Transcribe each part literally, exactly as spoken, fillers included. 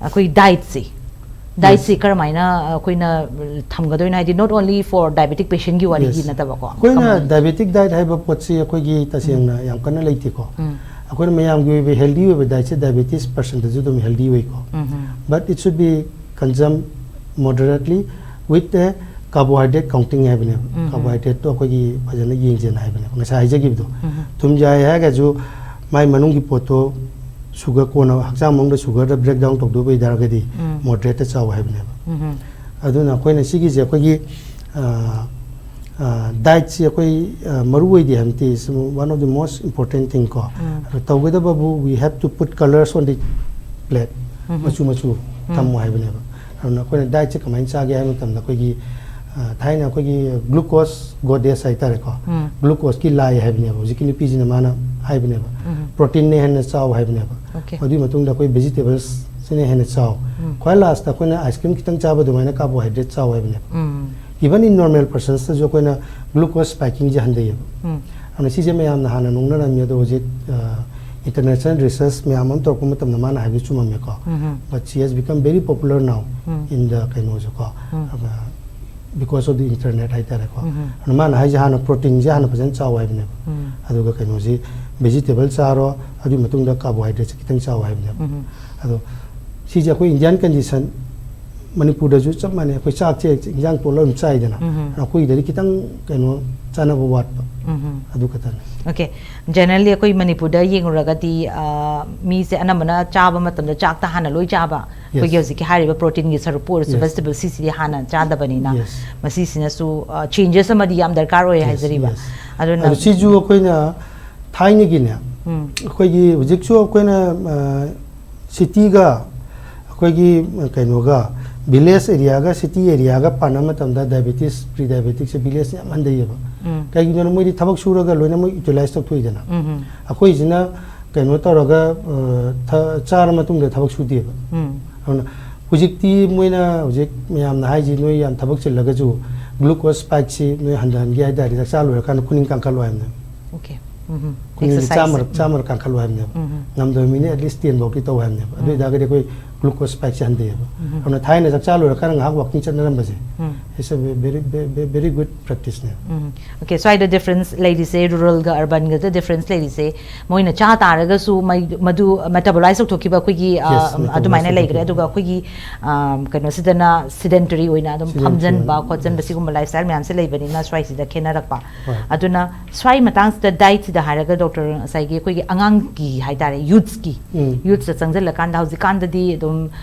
ꯑꯩꯈꯣꯏ ꯗꯥꯏꯠꯁꯤ, ꯗꯥꯏꯠꯁꯤ ꯀꯔꯝꯍꯥꯏꯅ ꯑꯩꯈꯣꯏꯅ ꯊꯝꯒꯗꯣꯏꯅꯣ? ꯍꯥꯏꯗꯤ, not only for diabetic patientꯀꯤ ꯋꯥꯔꯤꯒꯤ ꯅꯠꯇꯕꯀꯣ, ꯑꯩꯈꯣꯏꯅ ꯗꯥꯏꯕꯦꯇꯤꯛ ꯗꯥꯏꯠ ꯍꯥꯏꯕ ꯄꯣꯠꯁꯤ ꯑꯩꯈꯣꯏꯒꯤ ꯇꯁꯦꯡꯅ ꯌꯥꯝ ꯀꯟꯅ ꯂꯩꯇꯦꯀꯣ꯫ ꯑꯩꯈꯣꯏꯅ ꯃꯌꯥꯝꯒꯤ ꯑꯣꯏꯕ ꯍꯦꯜꯗꯤ ꯑꯣꯏꯕ ꯗꯥꯏꯠꯁꯦ ꯗꯥꯏꯕꯦꯇꯤꯁ ꯄꯦꯁꯦꯟꯗꯁꯨ ꯑꯗꯨꯝ healthy ꯑꯣꯏꯀꯣ꯫ But it should be consumed moderately with a carbohydrate counting ꯍꯥꯏꯕꯅꯦꯕ꯫ ꯀꯥꯔꯕꯣꯍꯥꯏꯗ꯭ꯔꯦꯠꯇꯣ ꯑꯩꯈꯣꯏꯒꯤ ꯐꯖꯅ ꯌꯦꯡꯁꯦꯅ ꯍꯥꯏꯕꯅꯦꯕ, ꯉꯁꯥꯏ ꯍꯥꯏꯖꯈꯤꯕꯗꯣ꯫ ꯊꯨꯝ ꯆꯥꯏ ꯍꯥꯏꯔꯒꯁꯨ ꯃꯥꯏ ꯃꯅꯨꯡꯒꯤ ꯄꯣꯠꯇꯣ ꯁꯨꯒꯔ, ꯀꯣꯟꯅ ꯍꯛꯆꯥꯡ ꯃꯅꯨꯡꯗ ꯁꯨꯒꯔꯗ ꯕ꯭ꯔꯦꯛ ꯗꯥꯎꯟ ꯇꯧꯗꯣꯏꯕ ꯑꯣꯏꯇꯥꯔꯒꯗꯤ ꯃꯣꯗꯔꯦꯠꯇ ꯆꯥꯎ ꯍꯥꯏꯕꯅꯦꯕ꯫ ꯑꯗꯨꯅ ꯑꯩꯈꯣꯏꯅ ꯁꯤꯒꯤꯁꯦ ꯑꯩꯈꯣꯏꯒꯤ ꯗꯥꯏꯠꯁꯤ ꯑꯩꯈꯣꯏ ꯃꯔꯨ ꯑꯣꯏꯗꯦ ꯍꯥꯏꯕ ꯅꯠꯇꯦ, one of the most important thing ꯀꯣ꯫ ꯑꯗꯣ ꯇꯧꯒꯗꯕꯕꯨ, we have to put colors on the plate, ꯃꯆꯨ ꯃꯆꯨ ꯊꯝꯃꯣ ꯍꯥꯏꯕꯅꯦꯕ꯫ ꯑꯗꯨꯅ ꯑꯩꯈꯣꯏꯅ ꯗꯥꯏꯠꯁꯦ ꯀꯃꯥꯏꯅ ꯆꯥꯒꯦ ꯍꯥꯏꯕ ꯃꯇꯝꯗ ꯑꯩꯈꯣꯏꯒꯤ ꯊꯥꯏꯅ ꯑꯩꯈꯣꯏꯒꯤ ꯒ꯭ꯂꯨꯀꯣꯁ ꯒꯣꯗꯦꯁ ꯍꯥꯏꯇꯥꯔꯦꯀꯣ꯫ ꯒ꯭ꯂꯨꯀꯣꯁꯀꯤ ꯂꯥꯏ ꯍꯥꯏꯕꯅꯦꯕ ꯍꯧꯖꯤꯛꯀꯤ ꯅꯨꯄꯤꯁꯤꯅ, ꯃꯥꯅ ꯍꯥꯏꯕꯅꯦꯕ꯫ ꯄ꯭ꯔꯣꯇꯤꯟꯅ ꯍꯦꯟꯅ ꯆꯥꯎ ꯍꯥꯏꯕꯅꯦꯕ꯫ ꯑꯗꯨꯒꯤ ꯃꯇꯨꯡꯗ ꯑꯩꯈꯣꯏ ꯚꯦꯖꯤꯇꯦꯕꯜꯁꯁꯤꯅ ꯍꯦꯟꯅ ꯆꯥꯎ꯫ ꯈ꯭ꯋꯥꯏ ꯂꯥꯁꯇ ꯑꯩꯈꯣꯏꯅ ꯑꯥꯏꯁ ꯀ꯭ꯔꯤꯝ ꯈꯤꯇꯪ ꯆꯥꯕ ꯑꯗꯨꯃꯥꯏꯅ ꯀꯥꯔꯕꯣꯍꯥꯏꯗ꯭ꯔꯦꯠ ꯆꯥꯎ ꯍꯥꯏꯕꯅꯦꯕ꯫ Even in normal personsꯇꯁꯨ ꯑꯩꯈꯣꯏꯅ ꯒ꯭ꯂꯨꯀꯣꯁ ꯁ꯭ꯄꯥꯏꯀꯤꯡꯁꯦ ꯍꯟꯊꯩꯌꯦꯕ꯫ ꯑꯗꯨꯅ ꯁꯤꯁꯦ ꯃꯌꯥꯝꯅ ꯍꯥꯟꯅ ꯅꯣꯛꯅꯔꯝꯃꯤ, ꯑꯗꯣ ꯍꯧꯖꯤꯛ ꯏꯟꯇꯔꯅꯦꯁꯅꯦꯜ ꯔꯤꯁꯔꯁ ꯃꯌꯥꯝ ꯑꯃ ꯇꯧꯔꯛꯄ ꯃꯇꯝꯗ ꯃꯥꯅ ꯍꯥꯏꯕꯗꯨ ꯆꯨꯝꯃꯝꯃꯦꯀꯣ꯫ But she has become very popular now in the ꯀꯩꯅꯣꯁꯦꯀꯣ, because of the internet ꯍꯥꯏꯇꯥꯔꯦꯀꯣ꯫ ꯑꯗꯨꯅ ꯃꯥꯅ ꯍꯥꯏꯁꯦ ꯍꯥꯟꯅ ꯄ꯭ꯔꯣꯇꯤꯟꯁꯦ ꯍꯥꯟꯅ ꯐꯖꯅ ꯆꯥꯎ ꯍꯥꯏꯕꯅꯦꯕ꯫ ꯑꯗꯨꯒ ꯀꯩꯅꯣꯁꯤ, ꯚꯦꯖꯤꯇꯦꯕꯜ ꯆꯥꯔꯣ, ꯑꯗꯨꯒꯤ ꯃꯇꯨꯡꯗ ꯀꯥꯔꯕꯣꯍꯥꯏꯗ꯭ꯔꯦꯠꯁꯦ ꯈꯤꯇꯪ ꯆꯥꯎ ꯍꯥꯏꯕꯅꯦꯕ꯫ ꯑꯗꯣ ꯁꯤꯁꯦ ꯑꯩꯈꯣꯏ ꯏꯟꯗꯤꯌꯥꯟ ꯀꯟꯗꯤꯁꯟ, ꯃꯅꯤꯄꯨꯔꯗꯁꯨ ꯆꯞ ꯃꯥꯟꯅꯩ, ꯑꯩꯈꯣꯏ ꯆꯥꯛꯁꯦ ꯏꯟꯖꯥꯡ ꯇꯣꯠꯂꯒ ꯑꯗꯨꯝ ꯆꯥꯏꯗꯅ꯫ ꯑꯩꯈꯣꯏꯗꯗꯤ ꯈꯤꯇꯪ ꯀꯩꯅꯣ ꯆꯥꯅꯕ ꯋꯥꯠꯄ꯫ ꯑꯗꯨ ꯈꯛꯇꯅꯤ꯫ Okay, generally ꯑꯩꯈꯣꯏ ꯃꯅꯤꯄꯨꯔꯗ ꯌꯦꯡꯉꯨꯔꯒꯗꯤ, ꯑ, ꯃꯤꯁꯦ ꯑꯅꯝꯕꯅ ꯆꯥꯕ ꯃꯇꯝꯗ ꯆꯥꯛꯇ ꯍꯥꯟꯅ ꯂꯣꯏ ꯆꯥꯕ꯫ ꯑꯩꯈꯣꯏꯒꯤ ꯍꯧꯖꯤꯛꯀꯤ ꯍꯥꯏꯔꯤꯕ ꯄ꯭ꯔꯣꯇꯤꯟꯒꯤ ꯁꯔꯨꯛꯄꯨ ꯑꯣꯏꯔꯁꯨ, ꯚꯦꯖꯤꯇꯦꯕꯜ ꯁꯤꯁꯤꯗꯤ ꯍꯥꯟꯅ ꯆꯥꯗꯕꯅꯤꯅ꯫ ꯃꯁꯤꯁꯤꯅꯁꯨ, ꯑ, ꯆꯦꯟꯖꯦꯁ ꯑꯃꯗꯤ ꯌꯥꯝ ꯗꯔꯀꯥꯔ ꯑꯣꯏ ꯍꯥꯏꯖꯔꯤꯕ꯫ ꯑꯗꯨꯅ ꯑꯗꯨ ꯁꯤꯁꯨ ꯑꯩꯈꯣꯏꯅ ꯊꯥꯏꯅꯒꯤꯅꯦ, ꯑꯩꯈꯣꯏꯒꯤ ꯍꯧꯖꯤꯛꯁꯨ ꯑꯩꯈꯣꯏꯅ, ꯑ, ꯁꯤꯇꯤꯒ ꯑꯩꯈꯣꯏꯒꯤ, ꯑ, ꯀꯩꯅꯣꯒ, ꯚꯤꯂꯦꯖ ꯑꯦꯔꯤꯌꯥꯒ ꯁꯤꯇꯤ ꯑꯦꯔꯤꯌꯥꯒ ꯄꯥꯟꯅꯕ ꯃꯇꯝꯗ ꯗꯥꯏꯕꯦꯇꯤꯁ, ꯄ꯭ꯔꯤ ꯗꯥꯏꯕꯦꯇꯤꯛꯁꯦ ꯚꯤꯂꯦꯖꯅ ꯌꯥꯝ ꯍꯟꯊꯩꯌꯦꯕ꯫ ꯀꯩꯒꯤꯅꯣꯅ ꯃꯣꯏꯗꯤ ꯊꯕꯛ ꯁꯨꯔꯒ ꯂꯣꯏꯅꯃꯛ ꯌꯨꯇꯤꯂꯥꯏꯁ ꯇꯧꯊꯣꯛꯏꯗꯅ꯫ ꯑꯩꯈꯣꯏꯁꯤꯅ ꯀꯩꯅꯣ ꯇꯧꯔꯒ, ꯑ, ꯊ-, ꯆꯥꯔ ꯃꯇꯨꯡꯗ ꯊꯕꯛ ꯁꯨꯗꯦꯕ꯫ ꯑꯗꯨꯅ ꯍꯧꯖꯤꯛꯇꯤ ꯃꯣꯏꯅ ꯍꯧꯖꯤꯛ ꯃꯌꯥꯝꯅ ꯍꯥꯏꯁꯤ, ꯅꯣꯏ ꯌꯥꯝ ꯊꯕꯛ ꯆꯤꯜꯂꯒꯁꯨ ꯒ꯭ꯂꯨꯀꯣꯁ ꯁ꯭ꯄꯥꯏꯛꯁꯤ ꯅꯣꯏ ꯍꯟꯊꯍꯟꯒꯦ ꯍꯥꯏ ꯇꯥꯔꯗꯤ ꯆꯥꯛ ꯆꯥ ꯂꯣꯏꯔꯀꯥꯟꯗ ꯈꯨꯅꯤꯡ ꯀꯥꯡꯈꯠꯂꯣ ꯍꯥꯏꯕꯅꯦꯕ꯫ Okay. ꯎꯝ, ꯎꯝ. ꯑꯩꯈꯣꯏ ꯃꯤꯅꯤꯠ ꯆꯥꯝꯃꯔꯛ ꯆꯥꯝꯃꯔꯛ ꯀꯥꯡꯈꯠꯂꯨ ꯍꯥꯏꯕꯅꯦꯕ꯫ ꯎꯝ, ꯎꯝ. ꯉꯝꯗꯕ ꯃꯤꯅ at least ten ꯐꯥꯎꯗꯤ ꯇꯧ ꯍꯥꯏꯕꯅꯦꯕ꯫ ꯑꯗꯨ ꯑꯣꯏꯇꯥꯔꯒꯗꯤ ꯑꯩꯈꯣꯏ glucose spike ꯁꯦ ꯍꯟꯊꯩꯌꯦꯕ꯫ ꯎꯝ, ꯎꯝ. ꯑꯗꯨꯅ ꯊꯥꯏꯅ ꯆꯥꯛ ꯆꯥ ꯂꯣꯏꯔꯀꯥꯟꯗ ꯉꯥꯏꯍꯥꯛ walking ꯆꯠꯅꯔꯝꯕꯁꯦ, um. It's a ve- very very very good practice ꯅꯦ꯫ ꯎꯝ. Okay, ꯁ꯭ꯋꯥꯏꯗ difference ꯂꯩꯔꯤꯁꯦ, ꯔꯨꯔꯦꯜꯒ ꯑꯔꯕꯟꯒꯗ difference ꯂꯩꯔꯤꯁꯦ, ꯃꯣꯏꯅ ꯆꯥ ꯇꯥꯔꯒꯁꯨ ꯃꯩ- ꯃꯗꯨ metabolize ꯇꯧꯊꯣꯛꯈꯤꯕ ꯑꯩꯈꯣꯏꯒꯤ, ꯑ, Yes, metabolize ꯑꯗꯨꯃꯥꯏꯅ ꯂꯩꯈ꯭ꯔꯦ꯫ ꯇꯧꯊꯣꯛꯈꯤꯕ꯫ ꯑꯗꯨꯒ ꯑꯩꯈꯣꯏꯒꯤ, ꯑ, ꯀꯩꯅꯣꯁꯤꯗꯅ sedentary ꯑꯣꯏꯅ ꯑꯗꯨꯝ sedentary ꯐꯝꯖꯟꯕ ꯑꯣꯏꯅ, ꯈꯣꯠꯆꯟꯕ, yes. ꯁꯤꯒꯨꯝꯕ lifestyle ꯃꯌꯥꯝꯁꯦ ꯂꯩꯕꯅꯤꯅ ꯁ꯭ꯋꯥꯏꯁꯤꯗ ꯈꯦꯠꯅꯔꯛꯄ꯫ ꯍꯣꯏ꯫ ꯑꯗꯨꯅ ꯁ꯭ꯋꯥꯏ ꯃꯇꯥꯡꯁꯤꯗ diet ꯁꯤꯗ ꯍꯥꯏꯔꯒ, doctor, ꯉꯁꯥꯏꯒꯤ ꯑꯩꯈꯣꯏꯒꯤ ꯑꯉꯥꯡꯒꯤ ꯍꯥꯏꯇꯥꯔꯦ, youths ꯀꯤ, ꯎꯝ. Youths ꯇ ꯆꯪꯁꯤꯜꯂꯀꯥꯟꯗ ꯍꯧꯖꯤꯛꯀꯥꯟꯗꯗꯤ ꯑꯗꯨꯝ,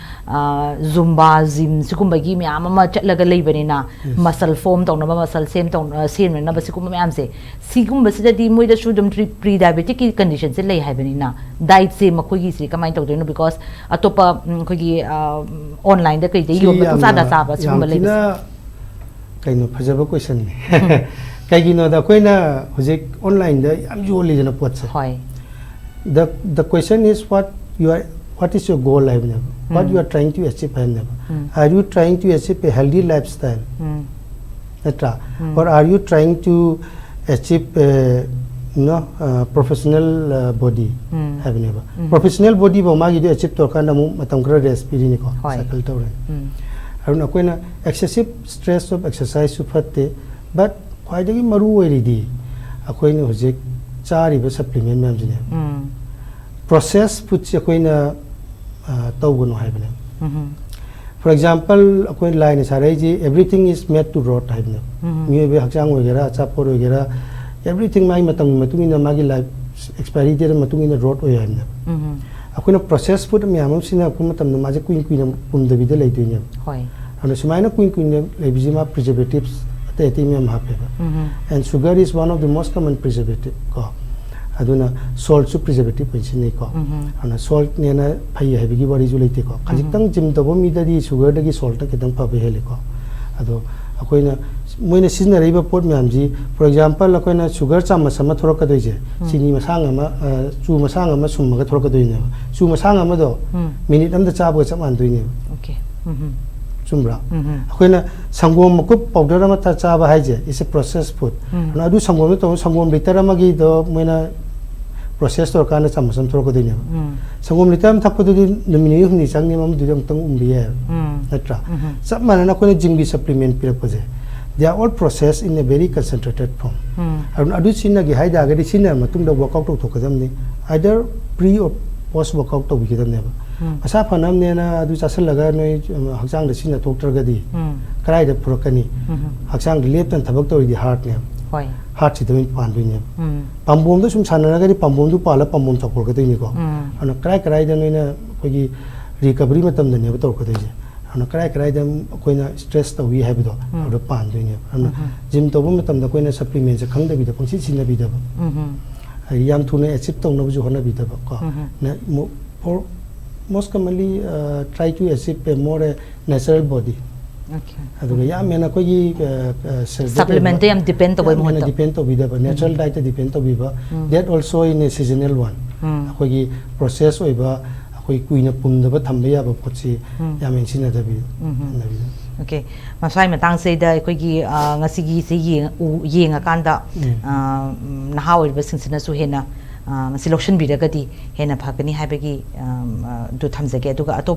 ꯑ, Zumba, gym ꯁꯤꯒꯨꯝꯕꯒꯤ ꯃꯌꯥꯝ ꯑꯃ ꯆꯠꯂꯒ ꯂꯩꯕꯅꯤꯅ, Yes. Muscle form ꯇꯧꯅꯕ, muscle ꯁꯦꯝ ꯇꯧ-, ꯑ, ꯁꯦꯝꯅꯅꯕ ꯁꯤꯒꯨꯝꯕ ꯃꯌꯥꯝꯁꯦ, ꯁꯤꯒꯨꯝꯕꯁꯤꯗꯗꯤ ꯃꯣꯏꯗꯁꯨ ꯑꯗꯨꯝ pre- pre diabetic ꯀꯤ condition ꯁꯦ ꯂꯩ ꯍꯥꯏꯕꯅꯤꯅ, diet ꯁꯦ ꯃꯈꯣꯏꯒꯤꯁꯤ ꯀꯃꯥꯏꯅ ꯇꯧꯗꯣꯏꯅꯣ? Because ꯑꯇꯣꯞꯄ, ꯎꯝ, ꯑꯩꯈꯣꯏꯒꯤ, ꯑ, online ꯗ ꯀꯩꯗ ꯁꯤ ꯌꯣꯟꯕ ꯄꯪꯆꯥꯗ ꯌꯥꯝꯅ, ꯆꯥꯕ ꯌꯥꯝ ꯁꯤꯒꯨꯝꯕ ꯂꯩꯕꯁꯦ꯫ ꯊꯤꯅ ꯀꯩꯅꯣ, ꯐꯖꯕ question ꯅꯤ꯫ ꯀꯩꯒꯤꯅꯣꯗ ꯑꯩꯈꯣꯏꯅ ꯍꯧꯖꯤꯛ online ꯗ ꯌꯥꯝ ꯌꯣꯜꯂꯤꯗꯅ ꯄꯣꯠꯁꯦ꯫ ꯍꯣꯏ꯫ The the question is what you are, what is your goal ꯍꯥꯏꯕꯅꯦꯕ꯫ What um. You are trying to achieve ꯍꯥꯏꯕꯅꯦꯕ꯫ ꯎꯝ. Are you trying to achieve a healthy lifestyle? ꯎꯝ. ꯅꯠꯇ꯭ꯔꯥ? ꯎꯝ. Or are you trying to achieve a, you know, uh, professional, uh, body ꯎꯝ. ꯍꯥꯏꯕꯅꯦꯕ꯫ ꯎꯝ. Professional body ꯐꯥꯎ ꯃꯥꯒꯤꯗꯤ achieve ꯇꯧꯔꯀꯥꯟꯗ ꯑꯃꯨꯛ ꯃꯇꯝ ꯈꯔ rest ꯄꯤꯔꯤꯅꯤꯀꯣ꯫ ꯍꯣꯏ. Cycle ꯇꯧꯔꯅꯤ꯫ ꯎꯝ. ꯑꯗꯨꯅ ꯑꯩꯈꯣꯏꯅ excessive stress of exercise ꯁꯨ ꯐꯠꯇꯦ, but ꯈ꯭ꯋꯥꯏꯗꯒꯤ ꯃꯔꯨ ꯑꯣꯏꯔꯤꯗꯤ ꯑꯩꯈꯣꯏꯅ ꯍꯧꯖꯤꯛ ꯆꯥꯔꯤꯕ supplement ꯃꯌꯥꯝꯁꯤꯅꯦ꯫ ꯎꯝ. Process food ꯁꯦ ꯑꯩꯈꯣꯏꯅ, ꯑ, ꯇꯧꯒꯅꯨ ꯍꯥꯏꯕꯅꯦ꯫ ꯎꯝ. For example, ꯑꯩꯈꯣꯏ ꯂꯥꯏꯅ ꯁꯥꯔꯛꯏꯁꯤ, "Everything is made to rot" ꯍꯥꯏꯕꯅꯦ꯫ ꯎꯝ. ꯃꯤꯑꯣꯏꯕꯒꯤ ꯍꯛꯆꯥꯡ ꯑꯣꯏꯒꯦꯔꯥ, ꯑꯆꯥꯄꯣꯠ ꯑꯣꯏꯒꯦꯔꯥ, everything ꯃꯥꯒꯤ ꯃꯇꯝꯒꯤ ꯃꯇꯨꯡ ꯏꯟꯅ, ꯃꯥꯒꯤ life expiry date ꯃꯇꯨꯡ ꯏꯟꯅ rot ꯑꯣꯏ ꯍꯥꯏꯕꯅꯦ꯫ ꯎꯝ. ꯑꯩꯈꯣꯏꯅ process food ꯃꯌꯥꯝ ꯑꯃ ꯁꯤꯖꯤꯟꯅꯔꯛꯄ ꯃꯇꯝꯗ ꯃꯥꯁꯦ ꯀꯨꯏꯅ ꯀꯨꯏꯅ ꯄꯨꯝꯗꯕꯤꯗ ꯂꯩꯗꯣꯏꯅꯦꯕ꯫ ꯍꯣꯏ꯫ ꯑꯗꯨꯅ ꯁꯨꯃꯥꯏꯅ ꯀꯨꯏꯅ ꯀꯨꯏꯅ ꯂꯩꯕꯁꯤ ꯃꯥ preservatives ꯑꯇꯩ ꯑꯇꯩ ꯃꯌꯥꯝ ꯍꯥꯞꯄꯦꯕ꯫ ꯎꯝ. And sugar is one of the most common preservative ꯀꯣ꯫ ꯑꯗꯨꯅ salt ꯁꯨ preservative ꯑꯣꯏꯅ ꯁꯤꯖꯤꯟꯅꯩꯀꯣ꯫ ꯎꯝ. ꯑꯗꯨꯅ salt ꯅꯦꯅ ꯐꯩ ꯍꯥꯏꯕꯒꯤ ꯋꯥꯔꯤꯁꯨ ꯂꯩꯇꯦꯀꯣ꯫ ꯎꯝ. ꯈꯖꯤꯛꯇꯪ gym ꯇꯧꯕ ꯃꯤꯗꯗꯤ sugar ꯗꯒꯤ salt ꯅ ꯈꯤꯇꯪ ꯐꯕ ꯍꯦꯜꯂꯤꯀꯣ꯫ ꯑꯗꯣ ꯑꯩꯈꯣꯏꯅ, ꯃꯣꯏꯅ ꯁꯤꯖꯤꯟꯅꯔꯛꯏꯕ ꯄꯣꯠ ꯃꯌꯥꯝꯁꯤ, for example, ꯑꯩꯈꯣꯏꯅ sugar ꯆꯥꯃꯁ ꯑꯃ ꯊꯣꯔꯛꯀꯗꯣꯏꯁꯦ, ꯎꯝ. ꯆꯤꯅꯤ ꯃꯁꯥꯡ ꯑꯃ, ꯑ, ꯆꯨ ꯃꯁꯥꯡ ꯑꯃ ꯁꯨꯝꯃꯒ ꯊꯣꯔꯛꯀꯗꯣꯏꯅꯦꯕ꯫ ꯆꯨ ꯃꯁꯥꯡ ꯑꯃꯗꯣ ꯎꯝ. ꯃꯤꯅꯤꯠ ꯑꯃꯗ ꯆꯥꯕꯒ ꯆꯞ ꯃꯥꯟꯅꯗꯣꯏꯅꯦꯕ꯫ Okay. ꯎꯝ. ꯆꯨꯝꯕ꯭ꯔꯥ? ꯑꯩꯈꯣꯏꯅ ꯁꯪꯒꯣꯝ ꯃꯀꯨꯞ ꯄꯥꯎꯗꯔ ꯑꯃ ꯆꯥꯕ ꯍꯥꯏꯁꯦ, it's a processed food. ꯑꯗꯨ ꯁꯪꯒꯣꯝꯗ ꯇꯧꯕ, ꯁꯪꯒꯣꯝ ꯂꯤꯇꯔ ꯑꯃꯒꯤꯗꯣ ꯃꯣꯏꯅ ꯄ꯭ꯔꯣꯁꯦꯁ ꯇꯧꯔꯀꯥꯟꯗ ꯆꯥꯃꯁ ꯑꯃ ꯊꯣꯛꯂꯛꯀꯗꯣꯏꯅꯦꯕ. ꯁꯪꯒꯣꯝ ꯂꯤꯇꯔ ꯑꯃ ꯊꯛꯄꯗꯨꯗꯤ ꯅꯨꯃꯤꯠ ꯅꯤꯅꯤ ꯍꯨꯝꯅꯤ ꯆꯪꯅꯤ, ꯃꯗꯨꯗꯤ ꯑꯃꯨꯛꯇꯪ ꯎꯝꯕ ꯌꯥꯏꯕ, ꯅꯠꯇ꯭ꯔꯥ? ꯆꯞ ꯃꯥꯟꯅꯅ ꯑꯩꯈꯣꯏꯅ ꯖꯤꯝꯒꯤ supplement ꯄꯤꯔꯛꯄꯁꯦ, they are all processed in a very concentrated form. ꯑꯗꯨ ꯑꯗꯨ ꯁꯤꯖꯤꯟꯅꯒꯦ ꯍꯥꯏ ꯇꯥꯔꯒꯗꯤ ꯁꯤꯖꯤꯟꯅꯔ ꯃꯇꯨꯡꯗ ꯋꯥꯛꯑꯥꯎꯠ ꯇꯧꯊꯣꯛꯀꯗꯕꯅꯤ, either pre or post workout ꯇꯧꯕꯤꯒꯗꯕꯅꯦꯕ. ꯃꯁꯥ ꯐꯅꯕꯅꯦꯅ ꯑꯗꯨ ꯆꯥꯁꯤꯜꯂꯒ ꯅꯣꯏ, ꯎꯝ, ꯍꯛꯆꯥꯡꯗ ꯁꯤꯖꯤꯟꯅꯊꯣꯛꯇ꯭ꯔꯒꯗꯤ ꯀꯗꯥꯏꯗ ꯄꯨꯔꯛꯀꯅꯤ? ꯍꯛꯆꯥꯡꯗ ꯂꯦꯞꯇꯅ ꯊꯕꯛ ꯇꯧꯔꯤꯗꯤ ꯍꯥꯔꯠꯅꯦꯕ. ꯍꯣꯏ. ꯍꯥꯔꯠꯁꯤꯗ ꯑꯣꯏꯅ ꯄꯥꯟꯗꯣꯏꯅꯦꯕ. ꯄꯥꯝꯕꯣꯝꯗ ꯁꯨꯝ ꯁꯥꯟꯅꯔꯒꯗꯤ ꯄꯥꯝꯕꯣꯝꯗꯨ ꯄꯥꯜꯂ ꯄꯥꯝꯕꯣꯝ ꯆꯥꯎꯊꯣꯔꯛꯀꯗꯣꯏꯅꯤꯀꯣ. ꯑꯗꯨꯅ ꯀꯔꯥꯏ ꯀꯔꯥꯏꯗ ꯅꯣꯏꯅ ꯑꯩꯈꯣꯏꯒꯤ ꯔꯤꯀꯕꯔꯤ ꯃꯇꯝꯗꯅꯦꯕ ꯇꯧꯔꯛꯀꯗꯣꯏꯁꯦ. ꯑꯗꯨꯅ ꯀꯔꯥꯏ ꯀꯔꯥꯏꯗ ꯑꯩꯈꯣꯏꯅ ꯁ꯭ꯇ꯭ꯔꯦꯁ ꯇꯧꯏ ꯍꯥꯏꯕꯗꯣ ꯑꯗꯨꯗ ꯄꯥꯟꯗꯣꯏꯅꯦꯕ. ꯑꯗꯨꯅ ꯖꯤꯝ ꯇꯧꯕ ꯃꯇꯝꯗ ꯑꯩꯈꯣꯏꯅ ꯁꯄ꯭ꯂꯤꯃꯦꯟꯁꯦ ꯈꯪꯗꯕꯤꯗ ꯄꯪꯁꯤ ꯁꯤꯖꯤꯟꯅꯕꯤꯗꯕ, ꯍꯥꯏꯗꯤ ꯌꯥꯝ ꯊꯨꯅ ꯑꯦꯆꯤꯞ ꯇꯧꯅꯕꯁꯨ ꯍꯣꯠꯅꯕꯤꯗꯕ ꯀꯣ. ꯅ-, mo-, for most commonly, uh, try to achieve a more a natural body. Okay. ꯑꯗꯨꯒ ꯌꯥꯝ ꯍꯦꯟꯅ ꯑꯩꯈꯣꯏꯒꯤ, ꯑ, ꯑ, ꯁꯦꯜꯗ ꯁꯄ꯭ꯂꯤꯃꯦꯟꯇ ꯌꯥꯝ ꯗꯤꯄꯦꯟ ꯇꯧꯕꯩ ꯌꯥꯝ ꯍꯦꯟꯅ ꯃꯍꯨꯠꯇ. ꯗꯤꯄꯦꯟ ꯇꯧꯕꯤꯗꯕ, ꯅꯦꯆꯔꯦꯜ ꯗꯥꯏꯠꯇ ꯗꯤꯄꯦꯟ ꯇꯧꯕꯤꯕ, that also in a seasonal one. ꯑꯩꯈꯣꯏꯒꯤ ꯄ꯭ꯔꯣꯁꯦꯁ ꯑꯣꯏꯕ, ꯑꯩꯈꯣꯏ ꯀꯨꯏꯅ ꯄꯨꯝꯗꯕ ꯊꯝꯕ ꯌꯥꯕ ꯄꯣꯠꯁꯤ ꯌꯥꯝ ꯍꯦꯟꯅ ꯁꯤꯖꯤꯟꯅꯗꯕꯤꯌꯨ. ꯁꯤꯖꯤꯟꯅꯕꯤꯌꯨ. Okay. ꯃꯁꯥꯏ ꯃꯇꯥꯡꯁꯤꯗ ꯑꯩꯈꯣꯏꯒꯤ, ꯑ, ꯉꯁꯤꯒꯤꯁꯤ ꯌꯦꯡ-, ꯎ-, ꯌꯦꯡꯉꯀꯥꯟꯗ, ꯑ, ꯎꯝ, ꯅꯍꯥ ꯑꯣꯏꯔꯤꯕꯁꯤꯡꯁꯤꯅꯁꯨ ꯍꯦꯟꯅ, ꯑ, ꯃꯁꯤ ꯂꯧꯁꯤꯟꯕꯤꯔꯒꯗꯤ ꯍꯦꯟꯅ ꯐꯒꯅꯤ ꯍꯥꯏꯕꯒꯤ, ꯑ, ꯑ, ꯗꯨ ꯊꯝꯖꯒꯦ꯫ ꯑꯗꯨꯒ ꯑꯇꯣꯞꯄ